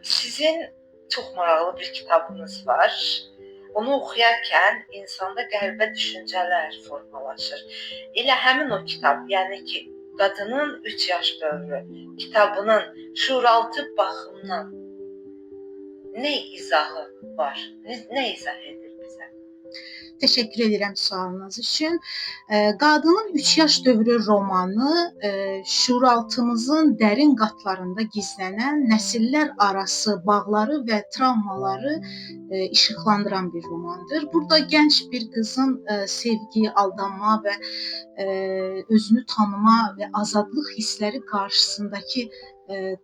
Sizin çox maraqlı bir kitabınız var. Onu oxuyarkən insanda qəribə düşüncələr formalaşır. Elə həmin o kitab, yəni ki, Qadının 3 yaş dövrü kitabının şuuraltı baxımdan nə izahı var? Nə izah edir bizə? Təşəkkür edirəm sualınız üçün. Qadının 3 yaş dövrü romanı şuuraltımızın dərin qatlarında gizlənən nəsillər arası bağları və travmaları işıqlandıran bir romandır. Burada gənc bir qızın sevgi, aldanma və özünü tanıma və azadlıq hissləri qarşısındakı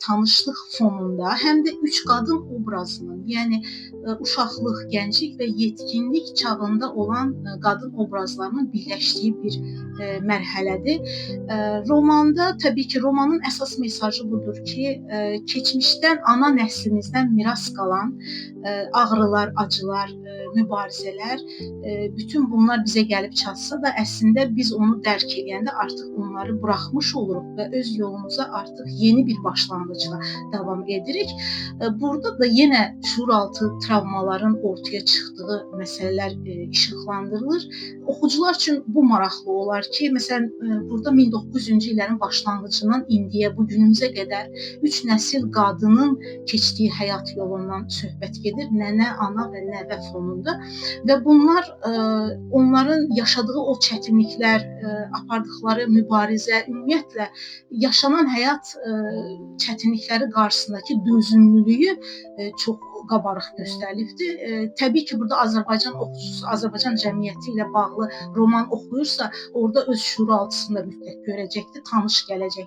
tanışlıq fonunda həm də üç qadın obrazının, yəni uşaqlıq, gənclik və yetkinlik çağında olan qadın obrazlarının birləşdiyi bir mərhələdir. Romanda təbii ki, romanın əsas mesajı budur ki, keçmişdən, ana nəslimizdən miras qalan ağrılar, acılar, mübarizələr, bütün bunlar bizə gəlib çatsa da, əslində biz onu dərk edəndə artıq onları buraxmış oluruq və öz yolumuza artıq yeni bir başlanğıcla davam edirik. Burada da yenə şuuraltı travmaların ortaya çıxdığı məsələlər işıqlandırılır. Oxucular üçün bu maraqlı olar ki, məsələn, burada 1900-cü illərin başlanğıcından indiyə, bu günümüzə qədər 3 nəsil qadının keçdiyi həyat yolundan söhbət gedir. Nənə, ana və nəvə fonunda və bunlar onların yaşadığı o çətinliklər, apardıqları mübarizə, ümumiyyətlə yaşanan həyat çətinlikləri qarşısındakı dözümlülüyü çox qabarıq göstərilibdir. Təbii ki, burada Azərbaycan oxucusu, Azərbaycan cəmiyyəti ilə bağlı roman oxuyursa, orada öz şuuraltısını da mütləq görəcəkdir, tanış gələcəkdir.